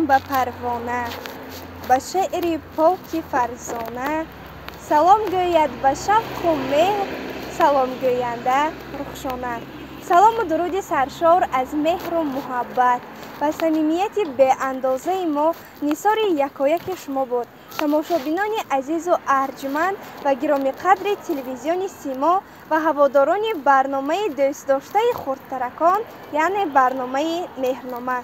ба парвона, ба шеъри поки фарзона, салом гӯяд ба шавқу меҳр, саломгӯянда Рухшона. Салому дуруди саршор аз меҳру муҳаббат ва самимияти беандозаи мо нисори якояки шумо буд. Тамошобинони азизу арҷманд ва гиромиқадри телевизиони Симо ва ҳаводорони барномаи дӯстдоштаи хурдтаракон, яъне барномаи Меҳрнома.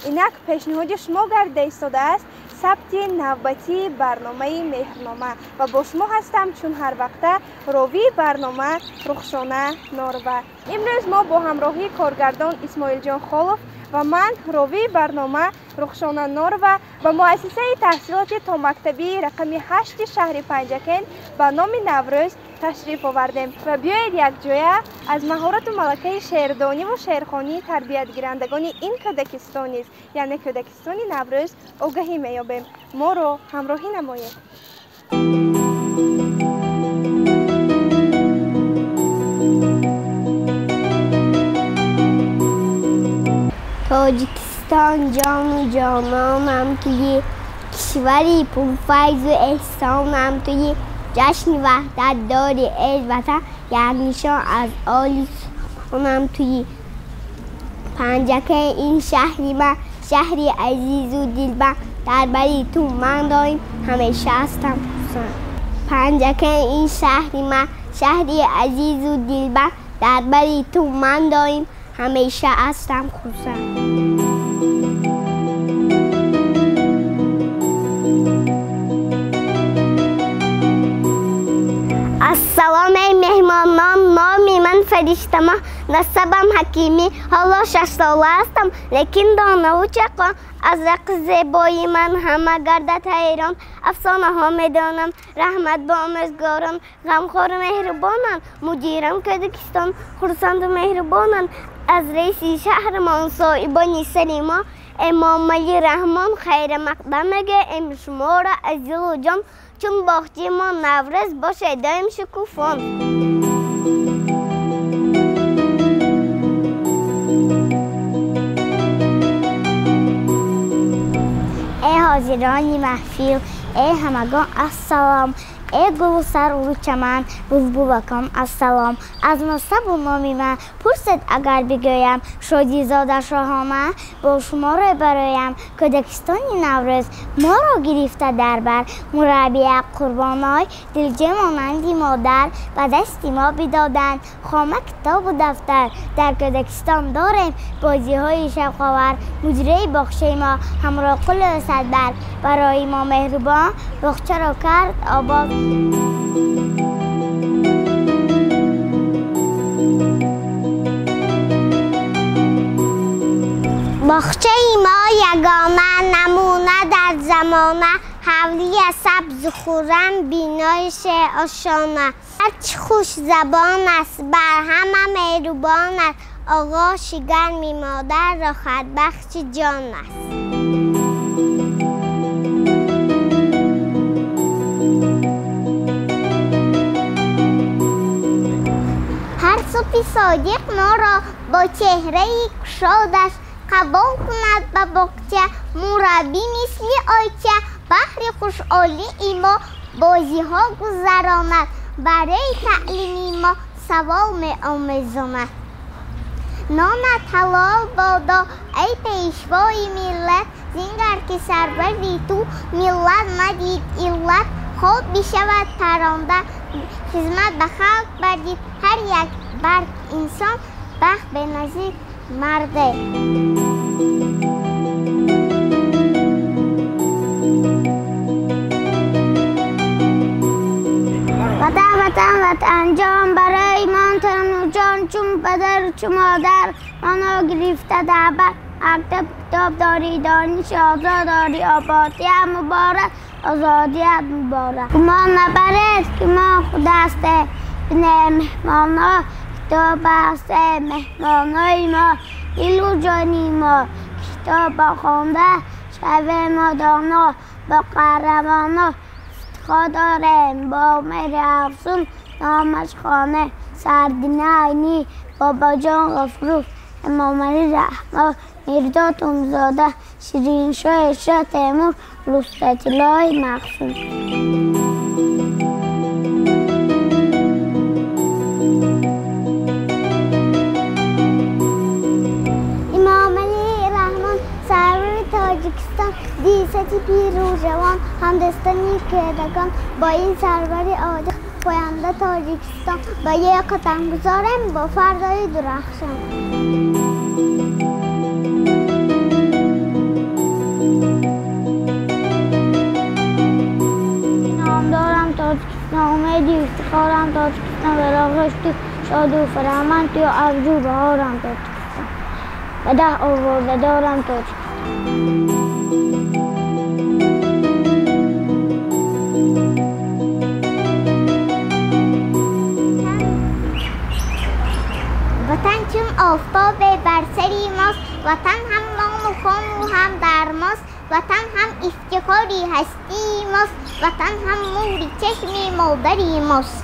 Инак пешниҳоди шумо гардида истодааст сабти навбатии барномаи Меҳрнома ва бо шумо ҳастам чун ҳар вақта ровии барнома Рухшона Норова. Имрӯз мо бо ҳамроҳии коргардон Исмоилҷон Холов ва ман ровии барнома Рухшона Норова ба муассисаи таҳсилоти томактабии рақами 8 шаҳри Панҷакент ба номи Наврӯз ташриф овардем ва биёед якҷоя аз маҳорату малакаи шеърдониву шеърхонии тарбиятгирандагони ин кӯдакистон низ, яъне кӯдакистони Наврӯз, огаҳӣ меёбем. Моро ҳамроҳӣ намоед. Тоҷикистон ҷону ҷононам туи, кишвари пурфайзу эҳсонам туи, ҷашни ваҳдат дори эй ватан, як нишон аз оли сомонам туи. Панҷакаи ин шаҳри ман, шаҳри азизу дилбанд, дар бари ту ман доим ҳамеша ҳастам хурсанд. Панҷакаи ин шаҳри ман, шаҳри азизу дилбанд, дар бари ту ман доим ҳамеша ҳастам хурсанд. Ассалом эй меҳмонон, номи ман Фариштама, насабам Ҳакимӣ, ҳоло 6 сола ҳастам, лекин донаву чақон. Аз рақси зебои ман ҳама гардад ҳайрон, афсонаҳо медонам, раҳмат ба омӯзгорон, ғамхору меҳрубонанд, мудирам кӯдакистон, хурсанду меҳрубонанд. Аз раиси шаҳрмон, соҳибони сари мо, Эмомалӣ Раҳмон, хайрамақдам мегӯем шуморо аз дилу ҷон, чун боғчаи мо Наврӯз бошед доим шукуфон. Эй ҳозирони маҳфил, эй ҳамагон ассалом, эй гулу сарву чаман, булбулакон ассалом. Аз насабу номи ман пурсед агар бигӯям, Шодизода шоҳона бо шумо рӯбарӯям. Кӯдакистони Наврӯз моро гирифта дар бар, мураббия Қурбоной дилҷӯ монанди модар, ба дасти мо бидоданд хома китобу дафтар. Дар кӯдакистон дорем бозиҳои шавқовар, муҷраи боғчаи мо ҳамроҳқулу садбар, барои мо меҳрубон боғчаро кард обод. Боғчаи мо ягона намуна дар замона, ҳавлия сабзу хуррам, бинои шеърошона. Ҳарчи хушзабон аст, бар ҳама меҳрубон аст, оғоши гарми модар роҳатбахши ҷон аст. Ҳар субҳи содиқ моро бо чеҳраи кушодаш қабул кунад ба боғча, мураббӣ мисли ойча, баҳри хушҳолии мо бозиҳо гузаронад, барои таълими мо савол меомезонад. Нонат ҳалол бодо, эй пешвои миллат, зингар ки сарвари ту миллат надид иллат, хоб бишавад паронда, хизмат ба халқ бардид, ҳар як барг инсон бахт беназир марде. Ватан, ватан, ватан ҷон, барои ман тану ҷон, чун падару чу модар маро гирифта дар бар. Мактаб китоб дорӣ, дониш озод дорӣ, ободият муборак, озодият муборак. Гумон набаред ки мо худастем, бине меҳмонҳо китоб ҳастем, меҳмонҳои мо дилу ҷони мо, китоб хонда шавем мо доно, бо қаҳрамоно ифтихор дорем, бо меҳри афзун номаш хона, Сардина Айнӣ, Бобоҷон Ғафуров, Эмомалӣ Раҳмон, Мирзо Тумзода, Шириншоҳ Шоҳ Темур, Рустатилои Мақсуд. Эмомалӣ Раҳмон, сарвари Тоҷикистон, дисати пиру ҷавон, ҳамдастони кӯдакон, бо ин сарвари одил поянда Тоҷикистон, ба як қадам гузорем бо фардои дурахшон. Номдорам Тоҷикистон, умеди ифтихорам Тоҷикистон, вароғаш ту шоду фараҳманд ту авҷу баҳорам Тоҷикистон, ба даҳ овозадорам Тоҷикистон. Ватан чун офтобе бар сари мост, ватан ҳам нону хону ҳам дар мост, ватан ҳам ифтихори ҳастии мост, ватан ҳам нури чашми модари мост.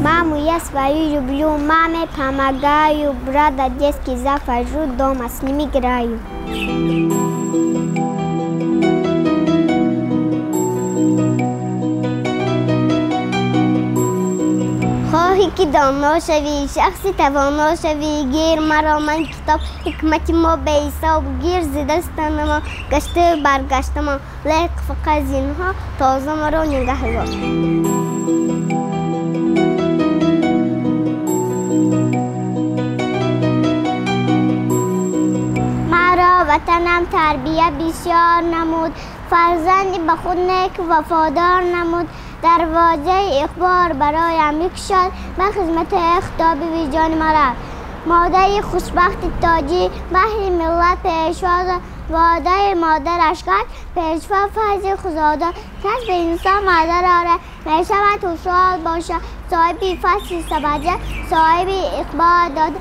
Маму я свою люблю, маме помогаю, брата детский захожу, дома с ним играю. Хоҳӣ ки доно шавӣ, шахси тавоно шавӣ, гир маро ман китоб, ҳикмати мо беҳисоб, гир зи дастанамо, гашту баргаштамо, лек фақат зинҳо тоза маро нигаҳ дор. Маро ватанам тарбия бисёр намуд, фарзанди ба худ нек вафодор намуд, дарвозаи иқбол бароям бикушод, ба хизмати хитоби виҷони маро. Модари хушбахти тоҷик, баҳри миллат пешво, ваъдаи модараш кард, пешво файзи худодод. Кас ба инсон модар орад, мешавад ҳушёр бошад, соҳиби фасли сабаҷа, соҳиби иқбол дод.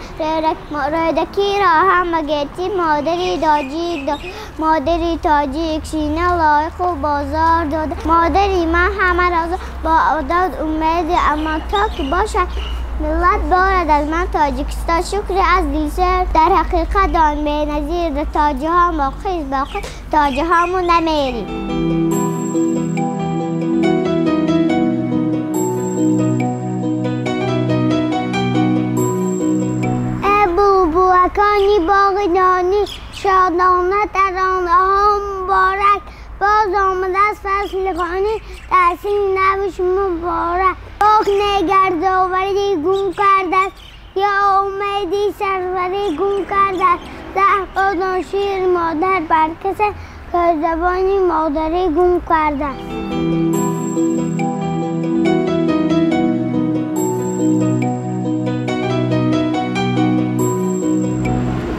Рӯдакиро ҳам гетӣ модари тоҷик дод, модари тоҷик шина лоиқу бозор дод. Модари ман ҳама розо бо одод умеди амон, то ки бошад миллат борад аз ман Тоҷикистон. Шукри аз дилшер дар ҳақиқат он беназир, то ҷаҳон боқист, боқӣ то ҷаҳонму намерӣ. Э булбулакони боғи дониш, шодона таронаҳо муборак, боз омадааст фасли хонӣ, таҳсини навиш муборак. Боғ негардоварӣ гум кардааст, ё умеди сарварӣ гум кардааст. Заҳбодон шири модар бар касе, ки забони модарӣ гум кардааст.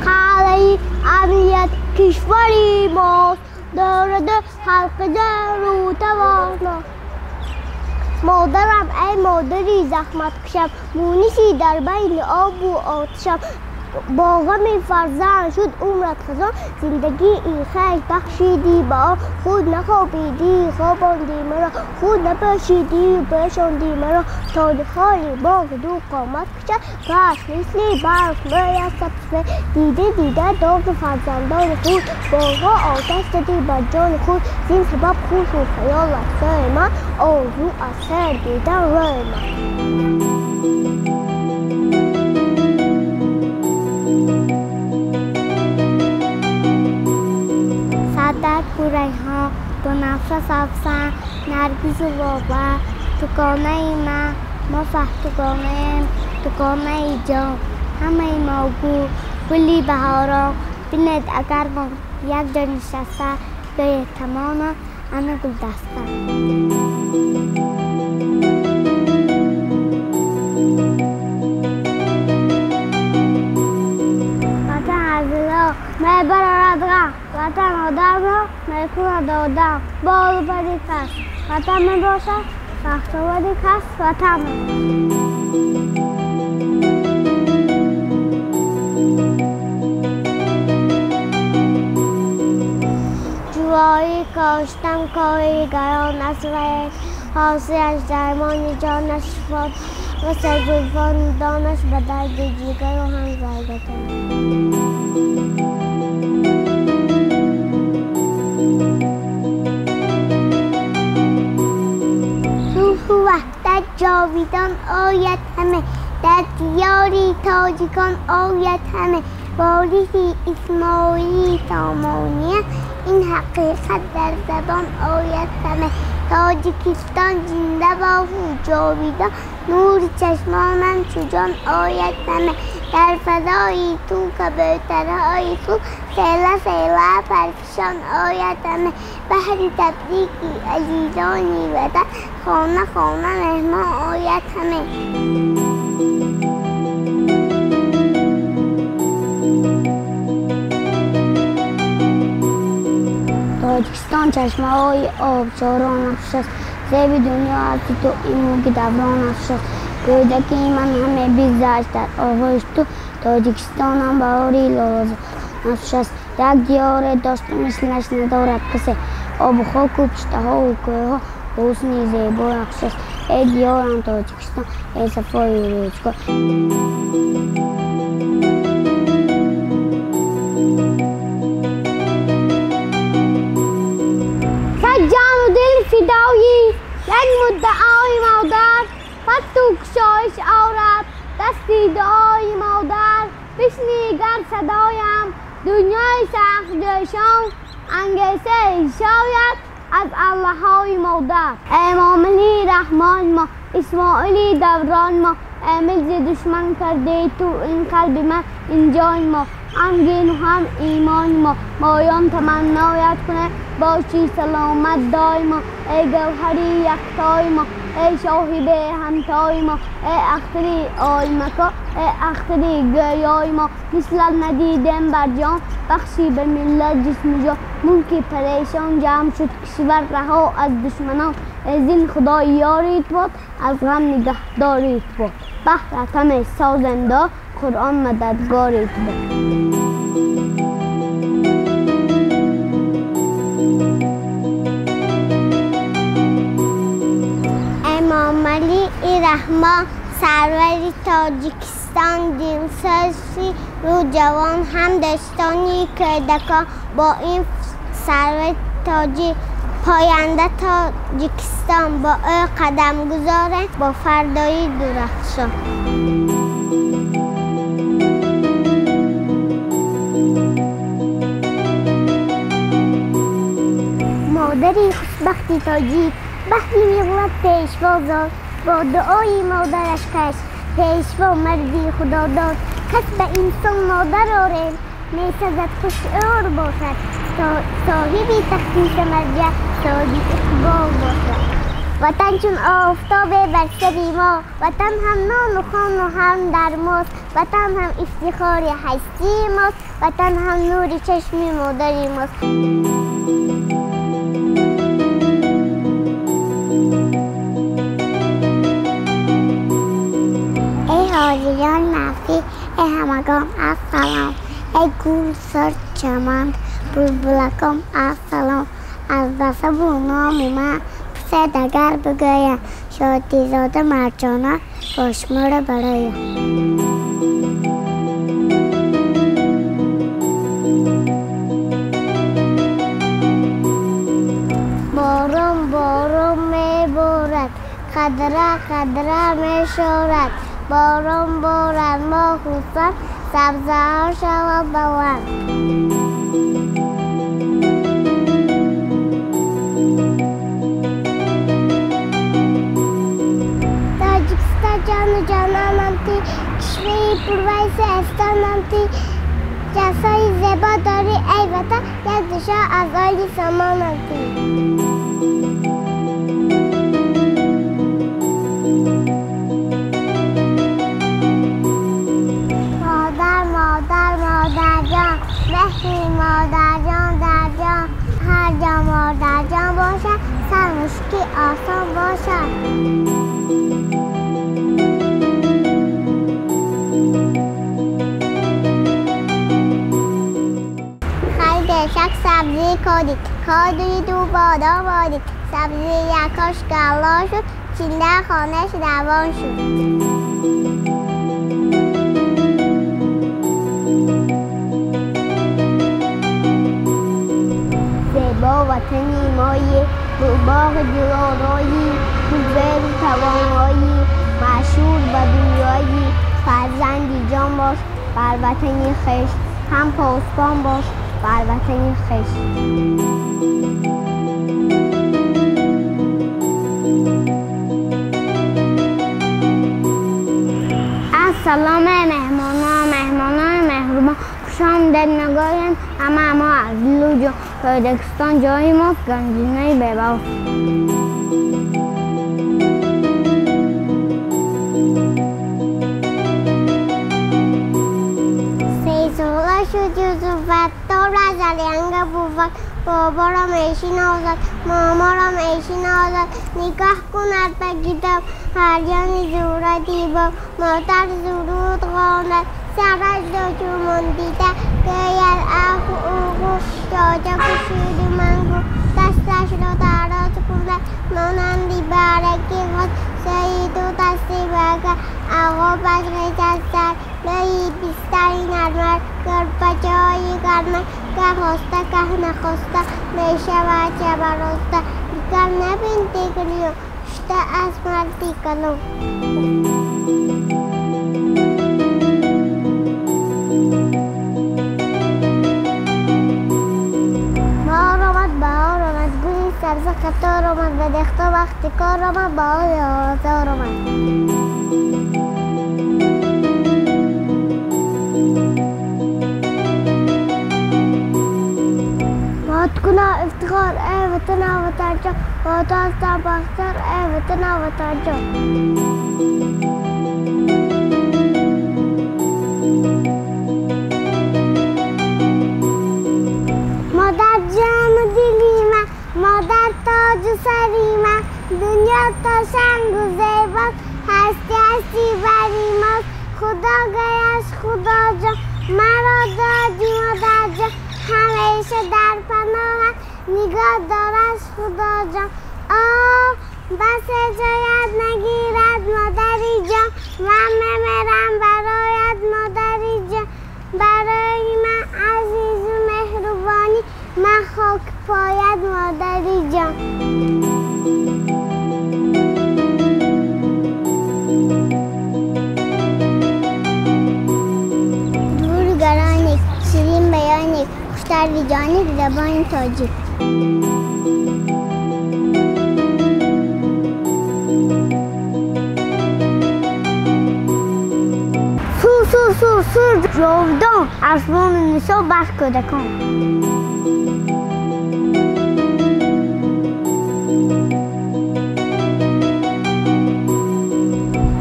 Қалъаи амният кишвари мост, дорад халқи дору тавоно. Модарам эй модари заҳматкашам, муниси дар байни обу оташам, бо ғами фарзанд шуд умрат хазон, зиндагии хеш бахшидӣ ба он, худ нахобидӣ хобондӣ маро, худ напӯшидӣ пӯшондӣ маро, то ниҳоли боғи ду қомат кушад, пас мисли барф мӯяд сабзфе, дида дида доғи фарзандони худ, боғҳо оташ задӣ ба ҷони худ, зин сабаб хушу хаёл аз сӯи ман, орзу аз сар дидан рӯи ман. Садак Гурайҳон, Бунафша Савсан, Наргизу Лола, дугонаи ман, мо фаҳтугонаем, дугонаи ҷон, ҳамаи мо гул, гули баҳорон, бинед агар мо якҷо нишаста, гӯед тамома ана гулдаста. Ватан азизо, мебарорад ғам, ватан одамро мекунад одам, болу пари кас ватан мебошад, бахтовари кас ватан мебошад. Ворӣ коштам коригарон аст вале ҳосилаш дармони ҷонаш шифо ва сарзулфон донаш ба дарди ҷигару ҳам заргатон. Сулҳу ваҳдат ҷовидон ояд ҳама, дар диёри тоҷикон ояд ҳама. Вориси Исмоили Сомония, ин ҳақиқат дар забон ояд ҳама. Тоҷикистон зинда бову ҷовидон, нури чашмонам чу ҷон ояд ҳама. Дар фазои ту кабӯтарҳои сулҳ села села парфишон ояд ҳама. Баҳри табрики азизони ватан хона хона меҳмон ояд ҳама. Тоҷикистон чашмаҳои обшорон нақш аст, зеби дунё ҳасти ту ин мулки даврон нақш аст. Кӯдакии ман ҳаме бигзашт дар оғӯши ту, Тоҷикистонам баҳори лолазор нақш аст. Як диёре дошт мислаш надорад касе, обу хоку пуштаҳову кӯҳҳо бо ҳусни зебо нақш аст. Эй диёрам Тоҷикистон, эй сафои рӯзгор. Ҷону дил фидоӣ як муддаои модар, фатту кушоиш орад дасти дуои модар. Бишнигар садоям дунёи сахтҷӯшон, ангезаи шояд аз аллаҳои модар. Эмомалӣ Раҳмон мо, Исмоили даврон мо, эмил зи душман кардей ту ин қалби ман, ин ҷои мо. Ҳам дину ҳам имони мо, моён таманноят кунем бошӣ саломат доимо. Эй гавҳари яктои мо, эй шоҳи беҳамтои мо, эй ахтари оимако, эй ахтари гӯёи мо. Мислат надидем бар ҷон, бахши ба миллат ҷисму ҷон. Мулки парешон ҷамъ шуд, кишвар раҳо аз душманон. Аз ин Худо ёрит бод, аз ғам нигаҳдорит бод. Баҳрат ҳаме созем до, Қуръон мададгорит бод. Эмомалӣ Раҳмон, сарвари Тоҷикистон, дилсӯзи рӯ ҷавон, ҳам дӯстони кӯдакон. Бо ин сарвари тоҷик поянда Тоҷикистон, бо ӯ қадам гузорем бо фардои дурахшон. Модари хушбахти тоҷик баҳри миллат пешво зод, бо дуои модараш каш пешво марди худодод. Кас ба инсон модар орем, месазад хушёр бошад, соҳиби тахти самарҷа соҳиби иқбол бошад. Ватан чун офтобе бар сари мо, ватан ҳам нону хону ҳам дармост, ватан ҳам ифтихори ҳастии мост, ватан ҳам нури чашми модари мост. Эй ҳозирон маҳфил, эй ҳамагон ассалом, эй гул сар чаман, булбулаком ассалом. Аз насабу номи ман пурсед агар бигӯям, Шодизода Марҷона бо шуморо бароям. Борон борон меборад, қадра қадра мешорад. Борон борад, мо хурсанд, сабзаҳо шавад баланд. Тоҷикистон ҷону ҷононам ту, кишвари пурвайси астонам ту. Ҷасои зебо дорӣ эй ватан, як душа аз оли сомонам ту. Модар, модар, модарҷон, меҳри модарҷон дар ҷон. Ҳар ҷо модарҷон бошад, сар мушкил осон бошад. Шак сабзӣ кодӣ, Кодуи ду бодом борид, сабзи якош галло шуд, чилла хонаш равон шуд. Зебо ватани мои, гулбоғи дилорои, гулберу тавонои, машҳур ба дунёи, фарзанди ҷон бош бар ватани хеш, ҳам посбон бош бар ватани хеш. Ассалом меҳмонон, меҳмонони меҳрубон, хуш омадед мегӯем ҳама мо аз дилу ҷон. Тоҷикистон ҷои мост, ганҷинаи бебаҳо. Сесола шуд Юсуф, тор аз бувад, боборо мешиносад, моморо мешиносад, нигоҳ кунад ба китоб, ҳарёни сурати боб, модар суруд хонад, сарашро чумон дида, гӯяд аху уху, чочаку шири мангу, дасташро дароз кунад, монанди бараки худ, сӯи дасти бага, ағобаш хезад сар, рӯи бистари нармар, гӯрпачаҳои гармар, гаҳ хоста гаҳ нахоста, мешавад шабароста, дигар набин тикрию, шуда аз марди калон. Баҳор омад, баҳор омад, гули сабзи қатор омад, ба дехто вақти кор омад, баҳори озор омад. Куна ифтихор, эй ватана ватанҷон, бо ту ҳастам бахтиёр, эй ватана ватанҷон. Модар ҷону дили ман, модар тоҷу сари ман, дунё то шангу зебост, ҳасти ҳасти бари мост. Худо гӯяш Худоҷон, маро доди модарҷон, ҳамеша дар паноҳат нигоҳ дораш Худоҷон. Оҳ, басе ҷоят нагирад модари ҷон, ман мемирам бароят модари ҷон. Барои ман азизу меҳрубонӣ, ман хок пояд модари ҷон. Дургароник, ширин баёник, хуштарви ҷоник, забони тоҷик. Сур, сур, сур, сур, ҷовидон, арсбону нисо бар кӯдакон.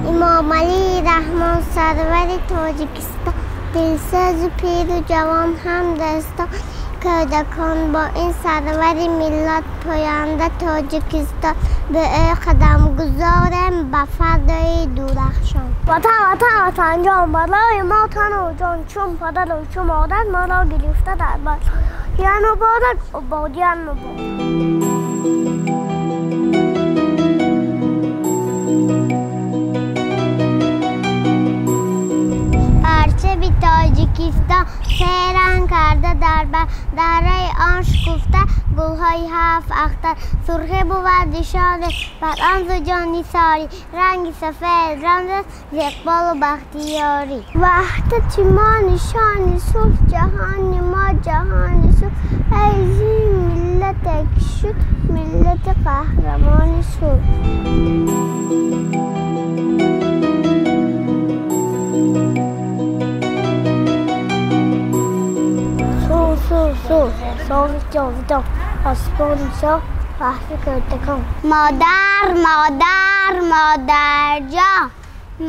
Имомалӣ Раҳмон, сарвари Тоҷикистон, дилсӯзу пиру ҷавон ҳам дӯстон, кӯдакон бо ин сарвари миллат поянда Тоҷикистон, ба ӯ қадамгузорем ба фардои дурахшон. Ватан, ватан, ватанҷон, барои мо тану ҷон, чун падару чун модар моро гирифта дар бар. Ян муборак, ободиян муборак. Парчами Тоҷикистон се ранг карда дар бар, дараи он шукуфта гулҳои ҳафт ахтар, сурхе бувад нишоне бар он зу ҷони сорӣ, ранги сафед рамз аст зи иқболу бахтиёрӣ. Ваҳдати мо нишони сулҳ, ҷаҳони мо ҷаҳони сулҳ, эй зи миллате ки шуд миллати қаҳрамони сулҳ. Сур, сур, соҳи ҷовидон, осмони соф, баҳри кӯдакон. Модар, модар, модарҷон,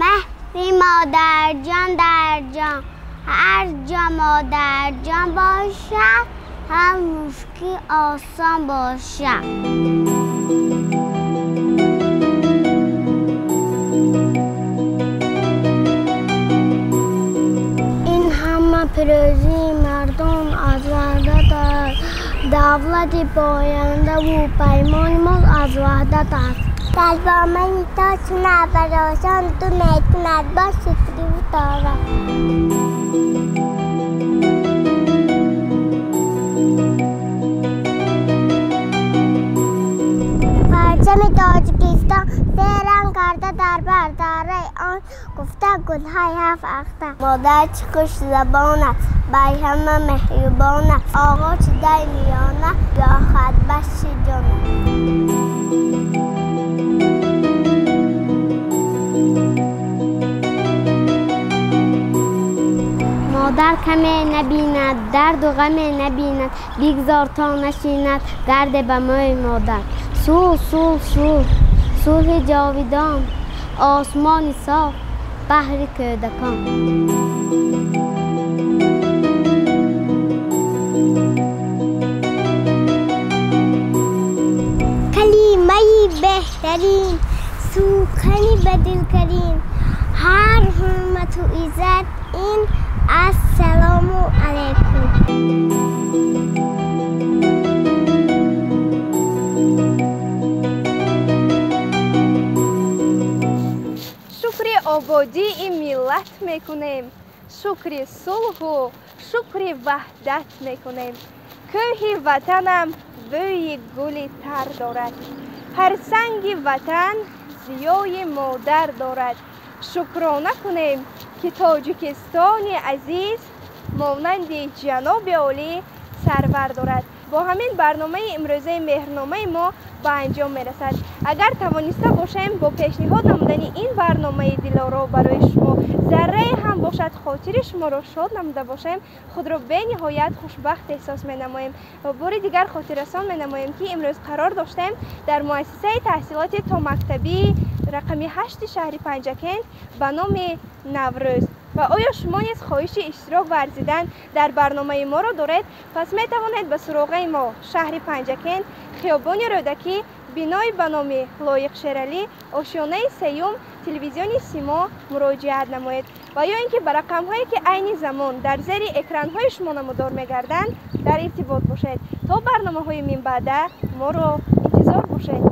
меҳри модарҷон дар ҷон, ҳар ҷо модарҷон бошад, ҳар мушкил осон бошад. Ин ҳама пирӯзии мардум аз ваҳдат аст. Давлати пояндаву паймони мо аз ваҳдат аст. Дар бомани то чун абаросон ту мекунад бо шукриву тора. Парчами Тоҷикистон се ранг карда дар бар, дараи он гуфта гулҳои ҳафт ахтар. Модар чӣ хушзабон аст, бар ҳама меҳрубон аст, оғоз дар миёна роҳатбахши ҷон аст. Модар каме набинад, дарду ғаме набинад, бигзор то нашинад гарде ба мӯи модар. Сулҳ, сулҳ, сулҳ, сулҳи ҷовидон, осмони соф баҳри кӯдакон. Калимаи беҳтарин, сухани ба дилкарин, ҳар ҳурмату иззат ин ассалому алайкум. Шукри ободии миллат мекунем, шукри сулҳу шукри ваҳдат мекунем. Кӯҳи ватанам бӯи гули тар дорад, ҳар санги ватан зиёи модар дорад. Шукрона кунем, ки Тоҷикистони азиз монанди ҷаноби олӣ сарвар дорад. Бо ҳамин барномаи имрӯзаи меҳрномаи мо ба анҷом мерасад. Агар тавониста бошем, бо пешниҳод намудани ин барномаи дилоро барои шумо заррае ҳам бошад хотири шуморо шод намуда бошем, худро бениҳоят хушбахт эҳсос менамоем. Ва бори дигар хотиррасон менамоем, ки имрӯз қарор доштем дар муассисаи таҳсилоти томактабии рақами 8 шаҳри Панҷакент ба номи Наврӯз. Ва оё шумо низ хоҳиши иштирок варзидан дар барномаи моро доред? Пас метавонед ба суроғаи мо шаҳри Панҷакент, хиёбони Рӯдакӣ, бинои ба номи Лоиқ Шералӣ, ошёнаи сеюм, телевизиони Симо муроҷиат намоед ва ё ин ки ба рақамҳое, ки айни замон дар зери экранҳои шумо намудор мегарданд, дар иртибот бошед. То барномаҳои минбаъда моро интизор бошед.